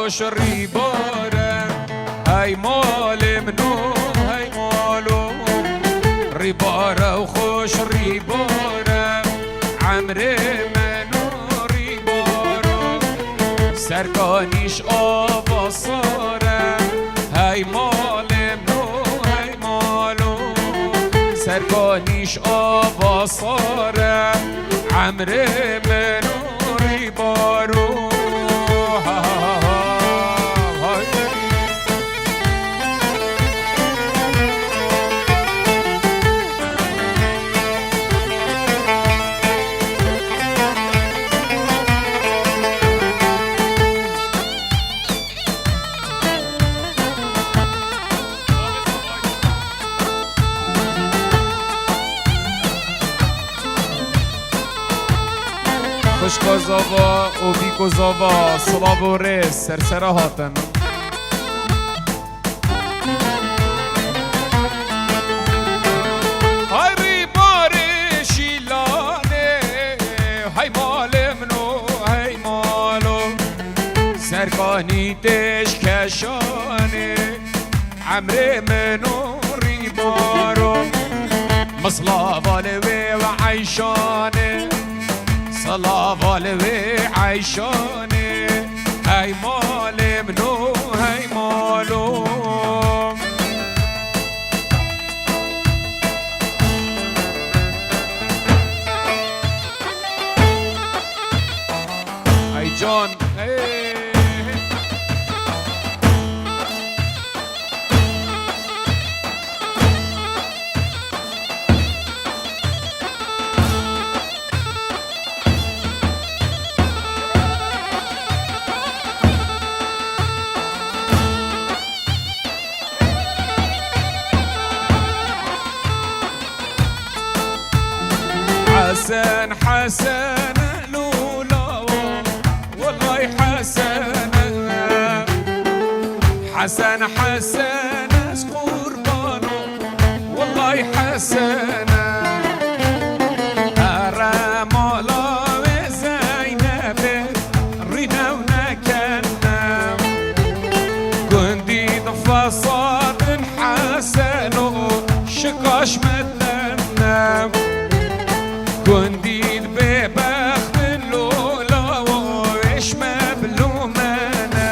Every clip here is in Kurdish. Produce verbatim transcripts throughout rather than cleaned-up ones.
Rîbare, hey malê min o, hey malo. Rîbare û xweş rîbare, emrê min o rîbaro. Serkanîş ava sare, hey malê min o, hey malo. Serkanîş ava sare, emrê min o rîbaro. Ha, ha, ha, ha, hay. Xwişka zava û bîko zava, silav û rêz, sersera hatin. Hay rîbarê şîlanê, hay malê min o, hey malo. Serkanî têj keşanê, emrê min o rîbaro. Min silava li wê ve eyşanê, silava li wê eyşanê. Hey malê min o, hey malo. Hey can, hey. Hesen, Hesen, lûlawa, wellay Hesen. Hesen, Hesen, ez qurbano, wellay Hesen. Here mala wê Zeynebê, rînew nekene. Gundî di fesadin Heseno, şikaş medene. Gundî di bêbextin lola, wêş me bilûmene.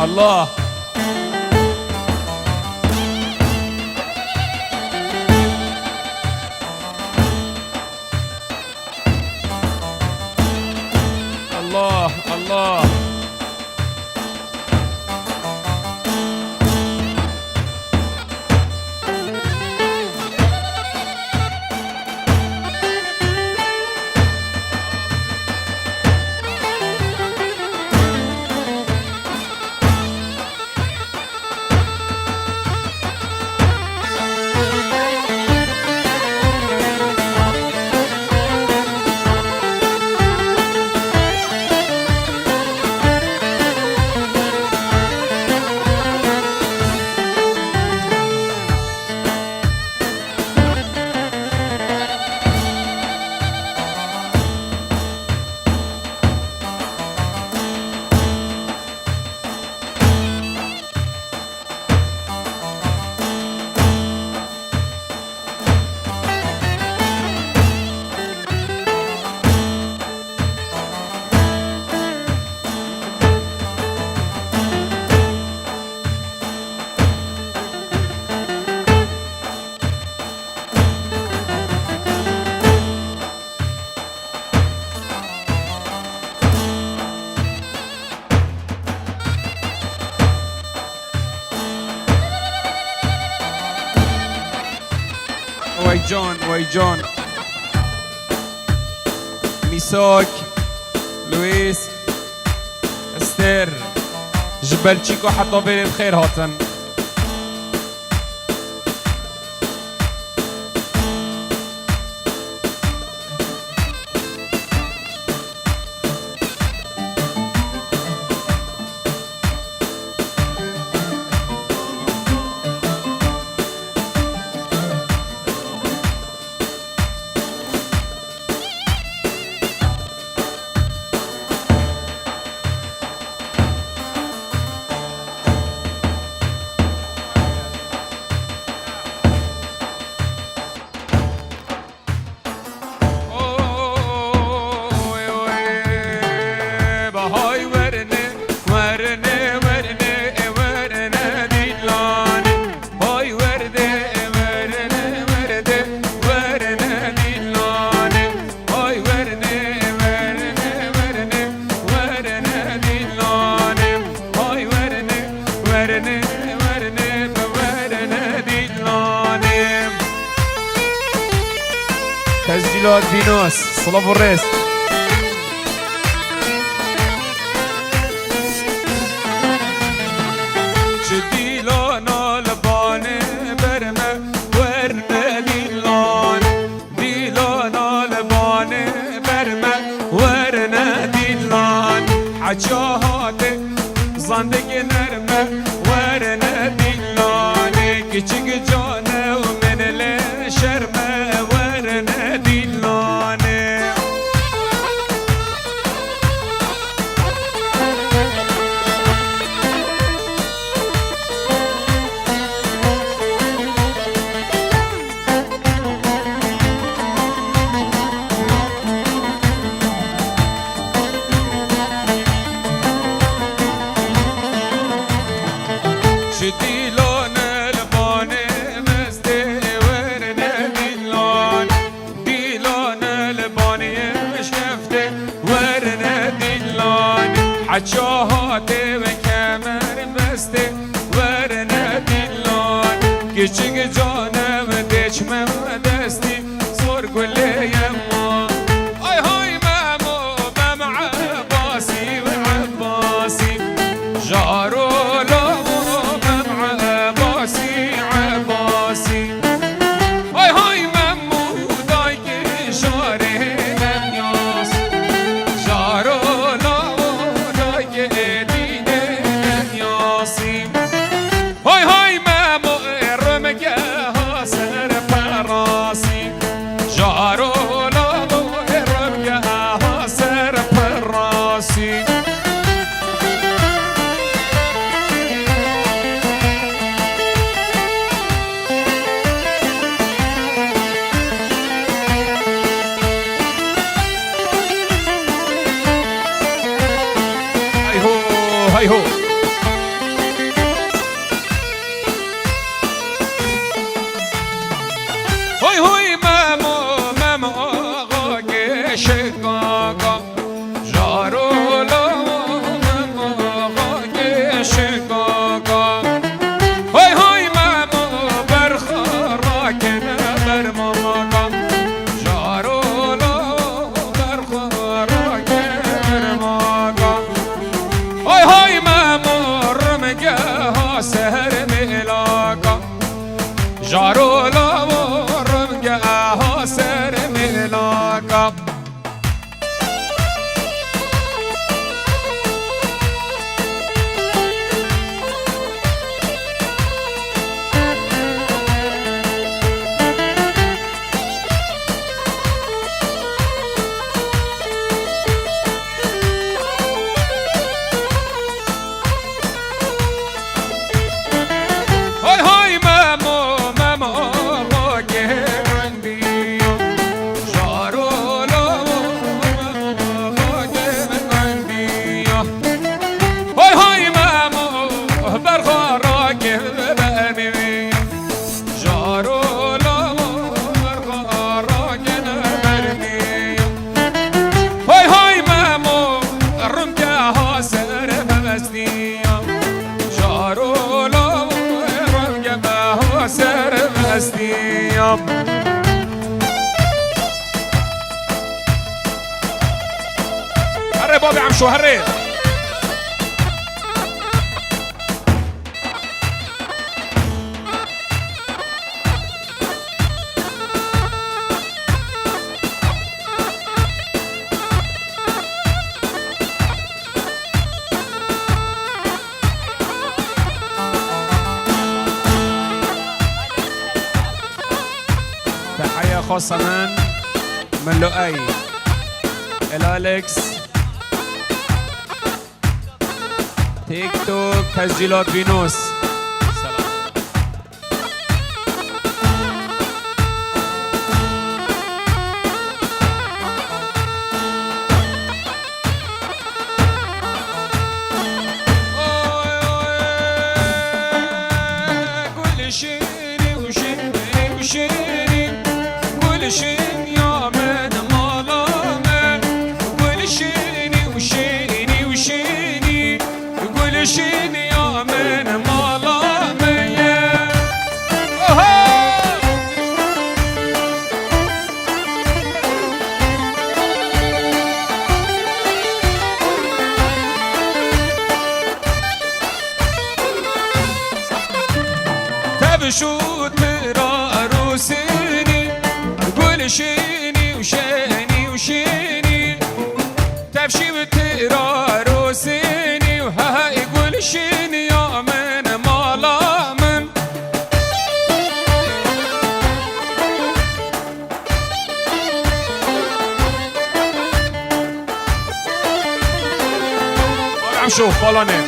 Allah. Allah, Allah. Wey can, wey can. Mîsak, Luis, Ester, ji Belçîka heta vêrê bi xêr hatin. Tescîlat Vînos, silav û rêz. Ji dîlana li banê ber me werne dîlan. Dîlana li banê ber me werne dîlan. Heça hatê zandik nerme werne dîlanê. Kiçik cane û min lê şerme werne dîlanê. Ji dîlane li banê mestê werne dîlan. Dîlane li banê şkeftê werne dîlan. Heça hatê we kemer bestê werne dîlan. Kiçik canem deçmem destî zor gulê yema. Ay hay Memo, Mem Ebasî, Ebasî. Jaro lavo Mem Ebasî, Ebasî. Ay hay Memo, dayke şarê Mem Yas. Jaro lavo dayke dînê Mem Yasî. Hay hay Memo, ê rimgeha ser perasî. Jaro lavo, ê rimgeha ser perasî. Hey ho, hey ho. Şikaka, jaro lawa memo xakê şikaka. Hay hay memo berxa rakene ber mamaka. Jaro lawa berxa rakene ber maka. Hay hay memo rimgeha ser mêlaka. Jaro lawo rimgeha ser mêlaka. Hay hay memo, memo, rokê min biya. Jaro lawo, rokê min biya. Hay hay memo, berxa rokê min biya. Jaro lawo, berxa rokê min biya. Hay hay memo, rimgeha ser mebestiya. Jaro lawo, rimgeha ser mebestiya. Herê babê Emşo, herê. Teheya xasa min, min lo ey. El Alex. TikTok, tescîlat Vînos. Selam. Oy, oy, gul şîrî û şîrî û şîrî, gul şîrî ya min mala min, gul şîrî û şîrî û şîrî. Gulşîn ya min mala min ye. Oho! Tevşû tira rûsînî, gulşînî û şênî û şînî. Tevşî û tira rûsînî û hey gulşîn ya min mala min. Em şo falanê.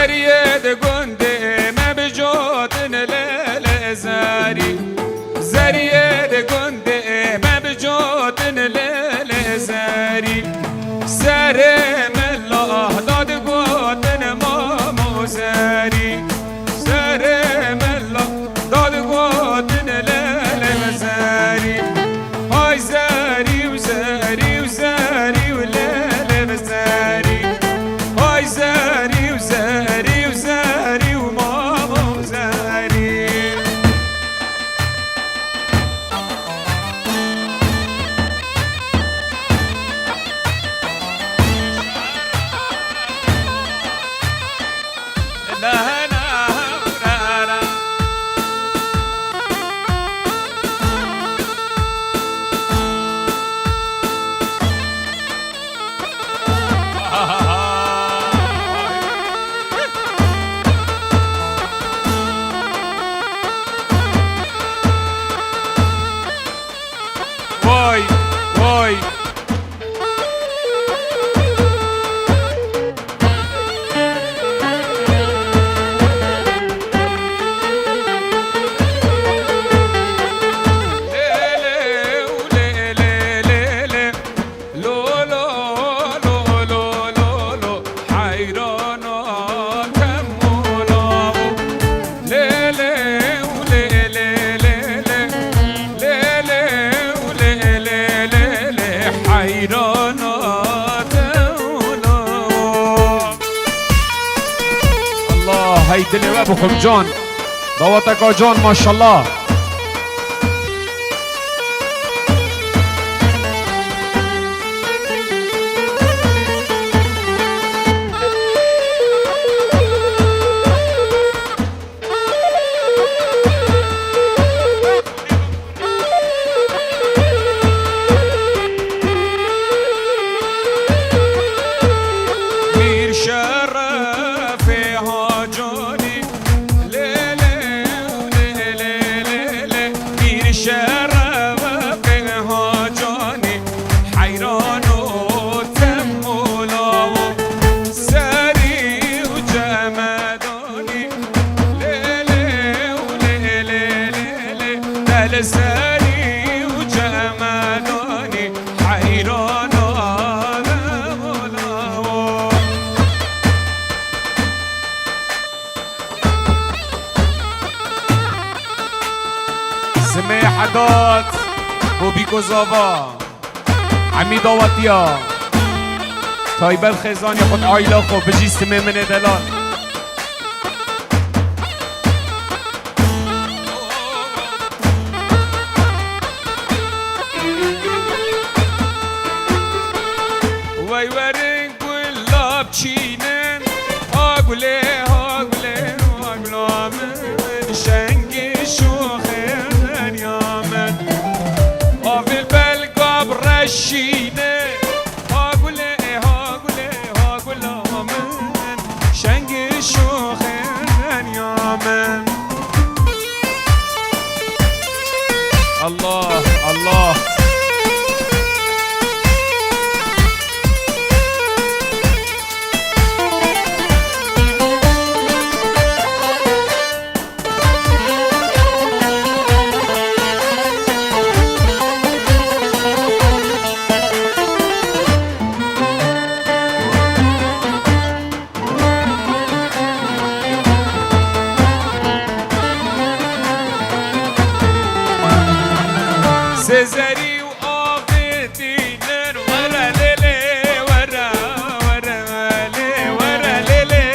Zeriyê di gundê me bicotin lê lê zerî. Zeriyê di gundê me bicotin lê lê zerî. Serê min lah dadigotin mamo zerî. Serê min lah dadigotin lê lê zerî. Hay zerî û zerî û zerî û lê lê zerî. Hay zerî û zerî û zerî û mamo zerî. Vay, vay. Lê lê û lê lê lê lê. Lo lo lo lo lo lo, heyrana temuna. Lê lê û lê lê lê lê. Lê lê û lê lê lê lê, heyrana temuna. Allah, hey dilê we bixwim can. Daweteka can, maşallah. Mîr Şerefê Hacanî, lê lê lê lê lê lê. Mîr Şerefê Hacanî, heyran û temûla û serî û cemedanî. Lê lê û lê lê lê lê, te li serî û cemedanî heyran a. Simê Hedat, Bobîko Zava. Emî dawetiya. Taybet Xêzanî xwe, aîla xwe, bijî simê min ê delal. Wey werin gulab çînin. Ha gulê, ha gulê, ha gula min, şengî şoxê derya min. Avil belga bi reşîne. Ha gulê, ha gulê, ha gula min, şengî şoxê derya min. Allah, Allah. Sezerî û avê dînin, were lê lê, were, were lê, were lê lê,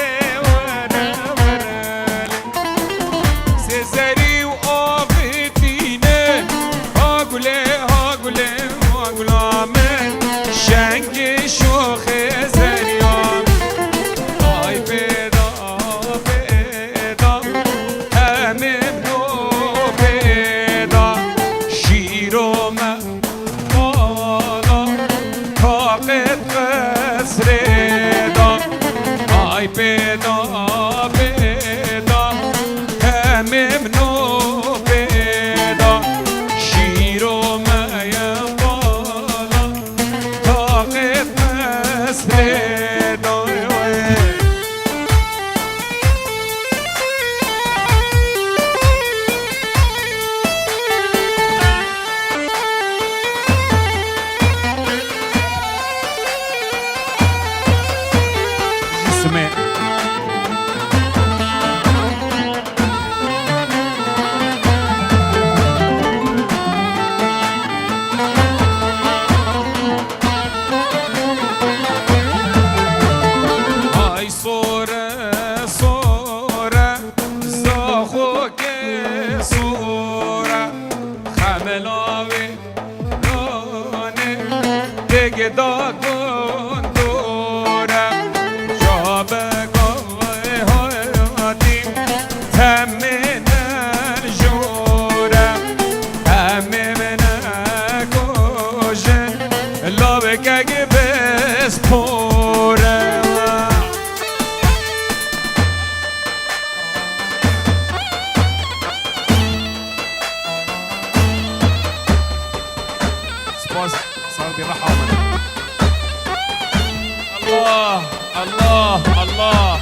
were, were lê. Sezerî û avê dînin, ha gulê, ha gulê, ha gula min, şengî şoxê zerya. Ay pêda, pêda, hemê min o pêda, şîro me. Bala, taqet qesrê da, ay pêda, pêda, hemê min o pêda, şîro me ye bala, taqet qesrê da. Da gundore, cabeka hayatî, temê ne jore, temê min ne kojin, lavekek bes pore. Spas, sağ bir rahat. Allah, Allah, Allah.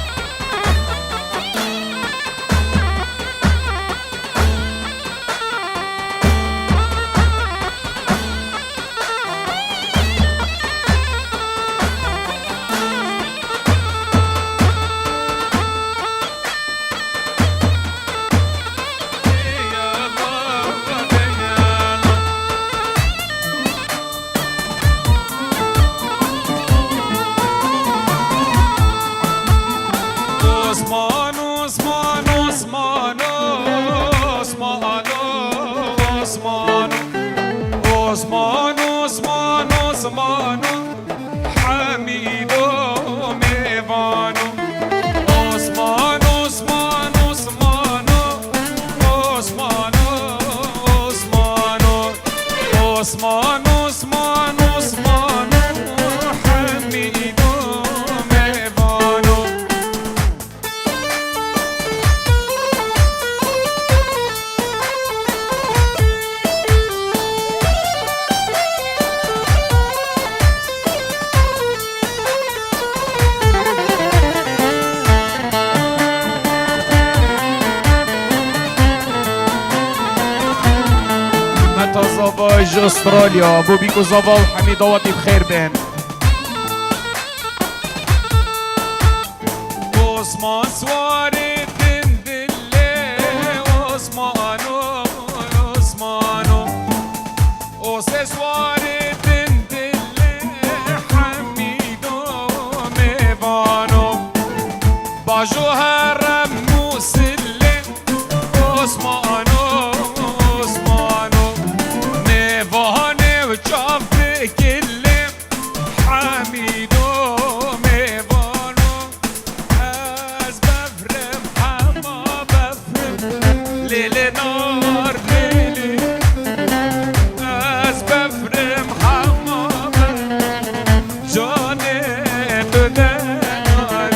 Osman, Osman, Osman, Osman, Osman, Osman, Osman, Hemîdo mêvano. Osman, Osman, Osmano, Osmano, Osmano, Osman, Osman, Osmano, Hemîdo mêvano. Meta Zava ji Australya, bo bîk û zava û hemî dawetî bi xêr bên. Osman Suarê din dile, Osmano, Osmano. Ose Suarê din dile, Hemîdo mêvano. Bajo herem Musile, Osmano, Osmano. Mêvane û çav dikile, Hemîdo mêvano. Ez befrim hema befrim, lêlê nar lêlê. Ez befrim hema befrim, canê tu delal.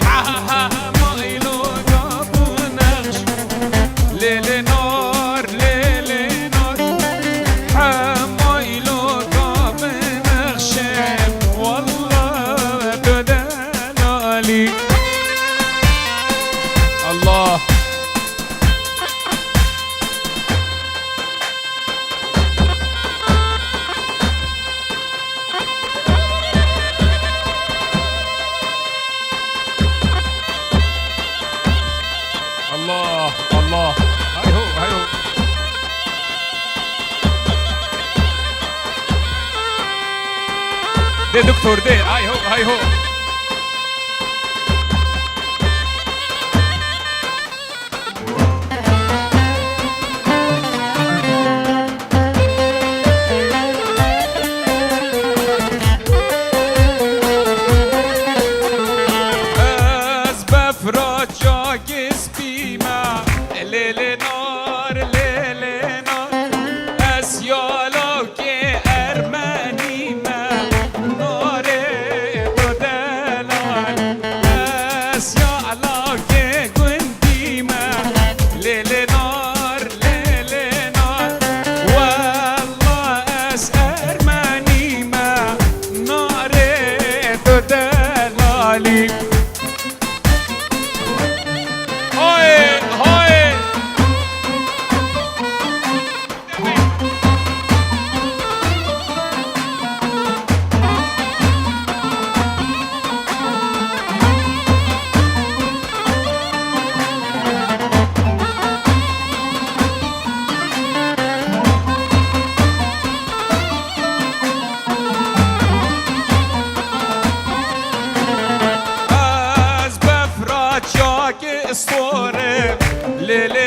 Ha, ha, ha, hema îlo da binexş. Lêlê nar, lêlê nar, hema îlo da binexşe, wallah tu delalî. Allah. Allah, Allah. Hay ho, hay ho. De doktor de, hay ho, hay ho. Ez befra çakê spî me, lêlê nar, lêlê nar. Ez ya lawkê ermenî me, narê tu delal. Ez ya lawkê gundî me, lêlê nar, lêlê nar. Wallah ez ermenî me, narê tu delalî. Hayê, hayê. Ez befra çakê store, lê, lê